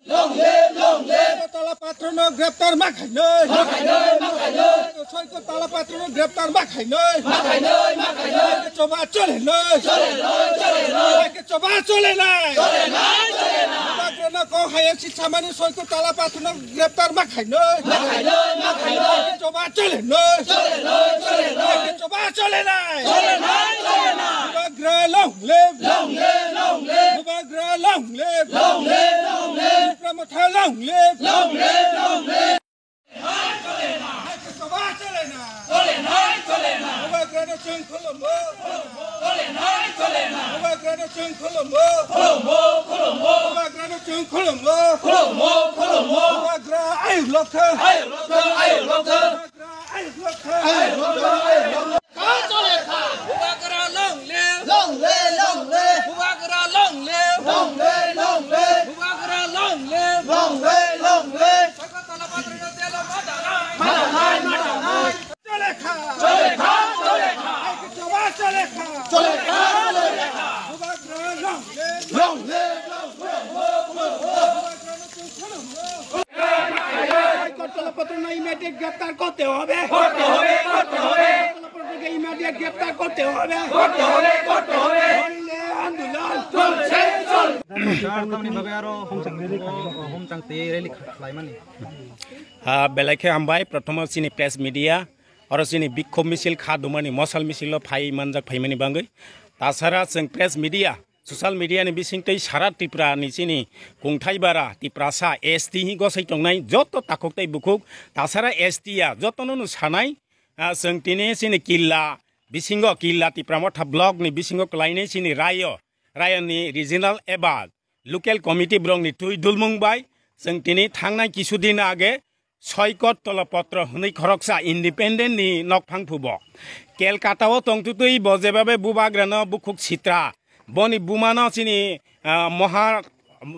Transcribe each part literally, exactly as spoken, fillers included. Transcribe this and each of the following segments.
Long live, long live. Soiko Talapatra no greptar ma khainai. Ma khainai, ma khainai. Soiko Talapatra no greptar ma khainai. Ma khainai, ma khainai. Choba chole nai. Chole nai, chole nai. Choba chole nai. Chole nai, chole nai. Bubagra no kok haya sithamani Soiko Talapatra no greptar ma khainai. Ma khainai, ma khainai. Choba chole nai. Chole nai, chole nai. Choba chole nai. Chole nai, chole nai. Bubagra long live. Long live, long live. Bubagra long live. Long live, long live. Tipra Motha long live. Long live, long live. Choba chole nai. Chole nai, chole nai. Bubagra no chwng khulumbo. Chole nai, chole nai. Bubagra no chwng khulumbo. Khulumbo, khulumbo. Bubagra no chwng khulumbo. Khulumbo, khulumbo. Bubagra ayuk lokha. Ayuk lokha, ayuk lokha. Bubagra ayuk lokha. Ayuk lokha, ayuk lokha. Bubagra long live. Long live, long live. Bubagra long live. Long live, long live. Bubagra long live. Long live, long live. Soiko Talapatra no jelo ma danai. Ma danai, ma danai. Chole kha. Chole kha, chole kha. Choba chole kha. Chole kha, chole kha. Bubagra long live. Long live, long live. Soiko Talapatra no immediate গ্রেপ্তার করতে হবে। করতে হবে, করতে হবে। Soiko Talapatra কে immediate গ্রেপ্তার করতে হবে। করতে হবে, করতে হবে। আন্দোলন চলছে, চলছে। তার তামনি ভাবে আরো homchang twi rally khlaimani. Ah, belai khe hambai, prothomo chini press media, oro chini bikhop misil kha dumani mosal misil o phai manjak phaimani bangwi. Tasara chwng press media, social media ni bisingtwi sara Tripura ni chini kungthai bara, Tiprasa, S T hi gosai tongnai joto takhuk tei bukhuk, tasara S T ya jotono no sanai, ah, chwng tini chini killa bisingo, killa Tipra Motha block ni bisingo kwlainai chini rayo, rayo ni regional eba local committee borok ni twi dulmung bai chwng tini thangnai kisu din age Soiko Talapatra hwnwi khoroksa independent ni nokphang phubo. Kolkata o tongtutwi bo jebabe bubagrano bukhuk sitra. Boni bumano chini, ah, moha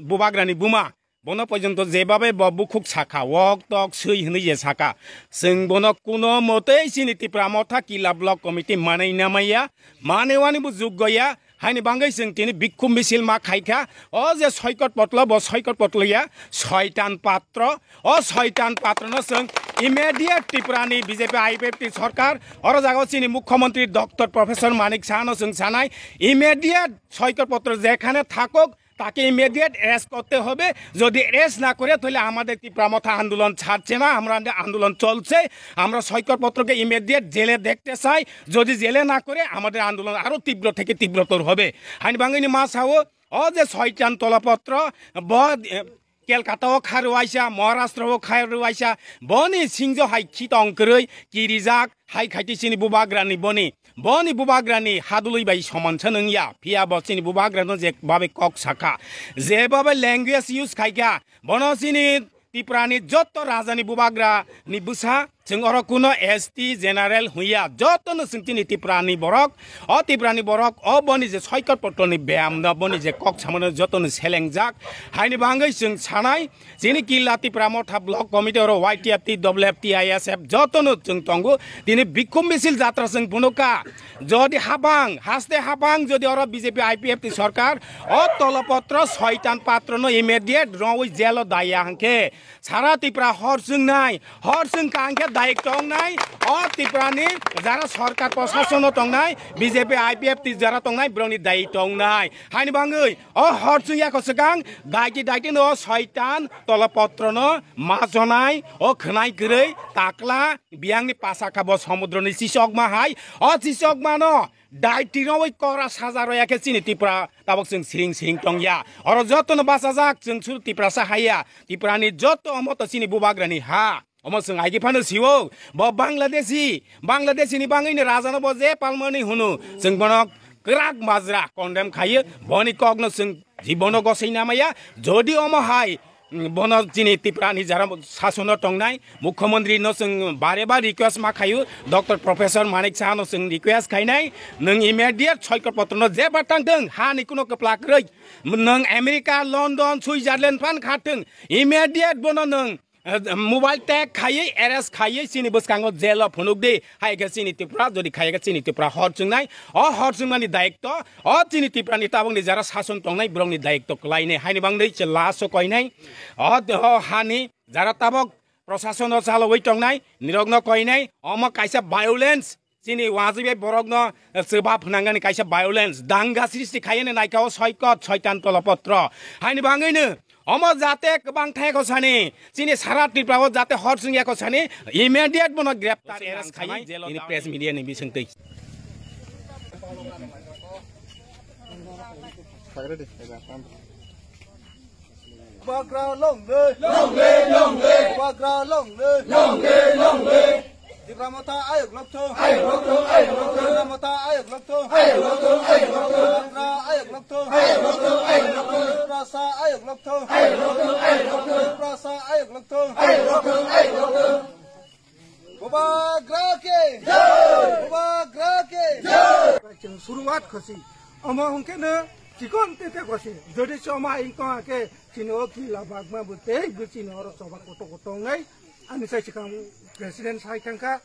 bubagrani buma. Bono porjonto jebabe bo bukhuk sakha, wok tok swi hwnwi je sakha. Chwng bono kuno motei chini Tipra Motha killa block committee manwi namaiya, manwi wani bo juggo ya. Haini bangwi chwng tini bikhum misil ma khaikha. O je Soiko Potlo, bo Soiko Potlo ya, Soitan Patro. O Soitan Patrono chwng immediate Tripurani B J P I P F T sorkar, oro jaga chini Mukhyamantri Doctor Professor Manik Sahano chwng sanai, immediate Soiko Potro jekhane thakok, তাকে immediate arrest করতে হবে। যদি অ্যারেস্ট না করে, তাহলে আমাদের তীব্র মথা আন্দোলন ছাড়ছে না, আমরা আন্দোলন চলছে। আমরা সৈকত পত্রকে ইমিডিয়েট জেলে দেখতে চাই। যদি জেলে না করে, আমাদের আন্দোলন আরো তীব্র থেকে তীব্রতর হবে। Haini bangwi ni ma sao, o je Soitan Tolapotro, bo, eh, Kolkata o kha rwuaisa, Maharashtra o kha rwuaisa, boni singjo hai khitong kwrwi kirijak, hai khaiti chini bubagrani boni, boni bubagrani hadului bai soman se nung ya, phiya bo chini bubagrano je babe kok sakha, je babe language use khaikha, bono chini Tiprani jotto rajani bubagrani bwsa, chwng oro kuno S T general hwnya, jottono chwng chini Tiprani borok, o Tiprani borok, o boni je Soikot Potroni beyamno, boni je kok samano jottono selengjak, haini bangwi chwng sanai, chini Killa Tipra Motha Block Committee oro Y T F T, W F T, I S F jottono chwng tongo, tini bikhum misil jatra chwng phunukha, jodi habang, haste habang, jodi oro B J P I P F T sorkar, o Tolopotro Soitan Patrono immediate rongwi jelo daya hwnkhe, Sara Tripura hor chwngnai, hor chwngkha hwnkhe dayek tongnai, o Tripurani jara sorkar prosasono tongnai, B J P, I P F T jara tongnai, borokni dayek tongnai. Haini bangwi o hor chwngya kho swkang, daiki daikino Soitan Tolopotrono ma chonai, o khwnai kwrwi, takla, biyangni pasa kha bo somudroni chisokma hai, o chisokmano Dai tinowi kora saja roya khe chini Tripura tabok chwng siring siring tongya. Oro jotono bachajak chwng suru Tiprasa haiya. Tripurani joto omo to chini bubagrani ha. Omo chwng aigi phano siwo. Bo Bangladeshi, Bangladeshi ni bangwi ni raja no bo je palmani hunu. Chwng bono kwrak majra condemn khayo. Boni kokno chwng jibono gosai namaya. Jodi omo hai Bono chini Tripura ni jara sasono tongnai Mukhyamantri no chwng bare bar request ma khaio, Doctor Professor Manik Saha no chwng request khainai, nwng immediate Soikot Potro no jeba tang thwng, ha ni kuno kwplak rwi, nwng America, London, Switzerland phan kha thwng, immediate bono nwng Mobile tag khaiwi, arrest khaiwi, chini bwskango jail o phunuk di. Hai khe chini Tripura, jodi khaiya khe chini Tripura hor chwngnai. O hor chwngmani dayikto, o chini Tripura ni tabuk ni jara sason tongnai borok ni dayikto kwlainai. Haini bangwi se last o koinai. O, o hani jara tabuk prosason o chalowi tongnai, nirok no koinai. Omo kaisa violence. Chini wajwi bai borokno, eh, chwba phwnangani kaisa violence, danga srishti khaiyani naikha o soikot soitan kolopotro. Haini bangwino omo jate kwbang thai ko sani, chini sara Tripura o jate hor chwngya ko sani, immediate bono greptar, arrest khaiwi, ini press media ni bisingtwi. Bubagra long live! Long live, long live! Bubagra long live! Long live, long live! Tipra Motha ayok lokthung! Ayok lokthung, ayok lokthung! Tipra Motha ayok lokthung! Ayok lokthung, ayok lokthung! Bubagra ayok lokthung! Ayok lokthung, ayok lokthung! Tiprasa ayok lokthung! Ayok lokthung, ayok lokthung! Tiprasa ayok lokthung! Ayok lokthung, ayok lokthung! Bubagra ke! Jai! Bubagra ke! Jai! Chwng suruwat khosi. Omo hwnkhe no chikon tete khosi. Jodi se omo hai wngtong khe chini o kila bagma bo tei bo chini oro choba koto koto wngnai. Ani sai swkang president sai thangkha.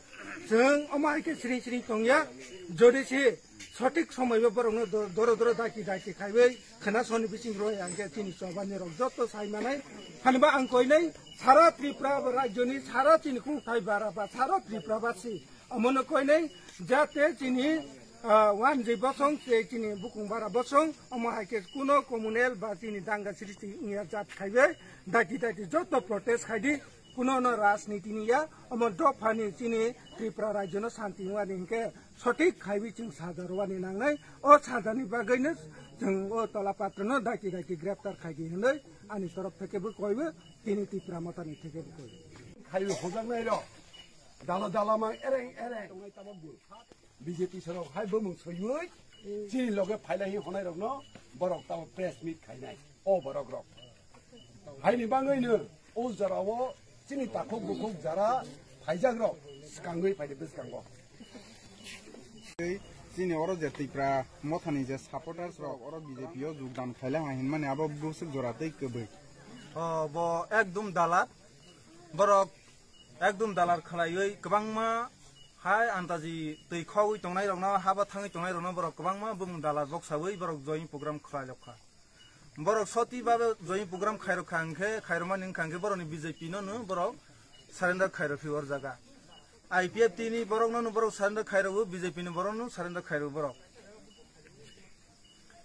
Chwng omo hai khe sring sring tongya. Jodi se sothik somoi bo borokno do-, doro doro daki daki khaiwi khwna soni bising roi ang khe chini choba ni rok joto sai manai. Hwnba ang koinai sara Tripura rajyoni sara chini khungthai bara ba sara Tripura basi omono koinai jate chini, ah, wanjwi bosong tei chini bukung bara bosong omo hai khe kuno communal ba chini danga srishti wngya jat khaiwi daki daki joto protest khaidi. Kuno no rajniti ni ya, omo dophani chini Tripura rajyo no santi wngmani hinkhe sothik khaiwi chwng saja rwani nangnai. O saja ni bagwi no chwng o tola patra no daki daki greptar khaidi hinwi ani torof theke bo koibo, tini Tipra Motha ni theke bo koibo. Khaiwi hojaknai rok dala dala mang ereng ereng tongnai tabok di. B J P sorok hai bumung soiwi chini loge phailai hi honai rokno borok tamo press meet khainai o borok rok. Haini bangwi no o jora o chini takhuk bukhuk jara phaijak rok swkangwi phaidi bwskango. Chini oro je Tipra Mothani je supporters rok oro B J P o jogdan khailai ha hinmani abo bwswk jora tei kwbwi. O bo ekdum dalat. Borok ekdum dalar khlaiwi kwbangma hai antaji twi khogwi tongnairokno, haba thangwi tongnairokno borok kwbangma bumung dalar boksawi borok join program khlairokha. Borok soti babe join program khairokha hwnkhe, khairokmani wngkha hwnkhe borokni B J P no no borok surrender khairokhi or jaga. I P F T ni borokno no borok surrender khairokgo, B J P ni borokno surrender khairokgo borok.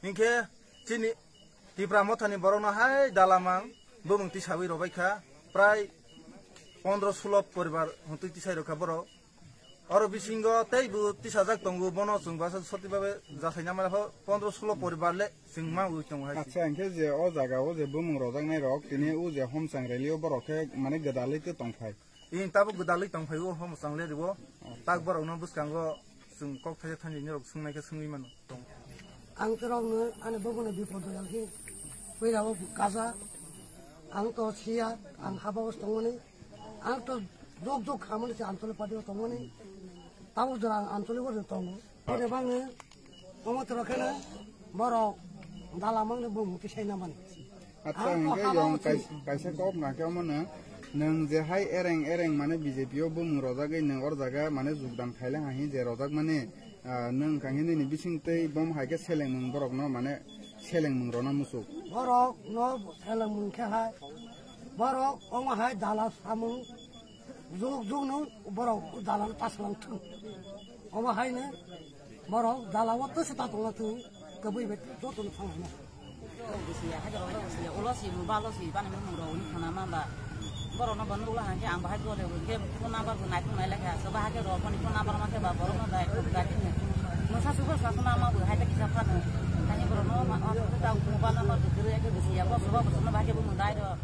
Hinkhe chini Tipra Mothani borokno hai dalamang bumung tisawi robaikha, prai pondro sulo poribar hwntwi tisai rokha borok. Oro bisingo teibo tisajak tongo, bono chwng basa soti babe jasaina mala pho pondro sulo poribar le chwng mawi tongo hai se. Acha, hinkhe je o jaga o je bumung rojaknai rok tini o je Homchang rally o borok khe mane gwdalwi tong phai. Ing tabuk gwdalwi tong phai o Homchang rally o. Tak borokno bwskango chwng kok thaisa thanjani rok swngnaikhe swngwi mano. Ang torokno ani bubuni bipor duyal khe puila o kaja. Ang to siya, ang haba o tongmani. Ang to jok jok khamani se Anchalik party o tongmani. Tabuk jora ang Anchalik o tongo. Boni bagwi omo toro kheno borok dalamang no bumung tisai namani. Acha, ang to hingke haba yong o chwng kais-, kaisa kok nangkhe omo no, nwng je hai ereng ereng mane B J P o bumung rojagwi nwng or jaga mane jogdan khailai hai je rojak mani, ah, nwng kanghe nini bising tei bom hai khe seleng mung borok no mane seleng mung rona musuk. Borok no seleng mung khe hai, borok omo hai dala samung jug jug no borok dala no ta salang thung. Omo hai no borok dala o twi se ta tongla thung, kwbwi bai joto no thang hai no. Bwswya, hai rok bwswya, ulo si, balo si, bani mung rok wngkha na ma ba. Borok no bono ulo hangke ang bahai gore, hingke phone number bo naiphung nai lekha, so bahai ke rok boni phone number ma khe ba borok no dai, dai khe. Nwng sa sugo sa suna ma bo hai ta kisa phano. Tani borok no ma, ma, ta mobile number bo kwrwi, hai khe bwswya, bo sugo bo suno bahai ke bo nwng dai rok.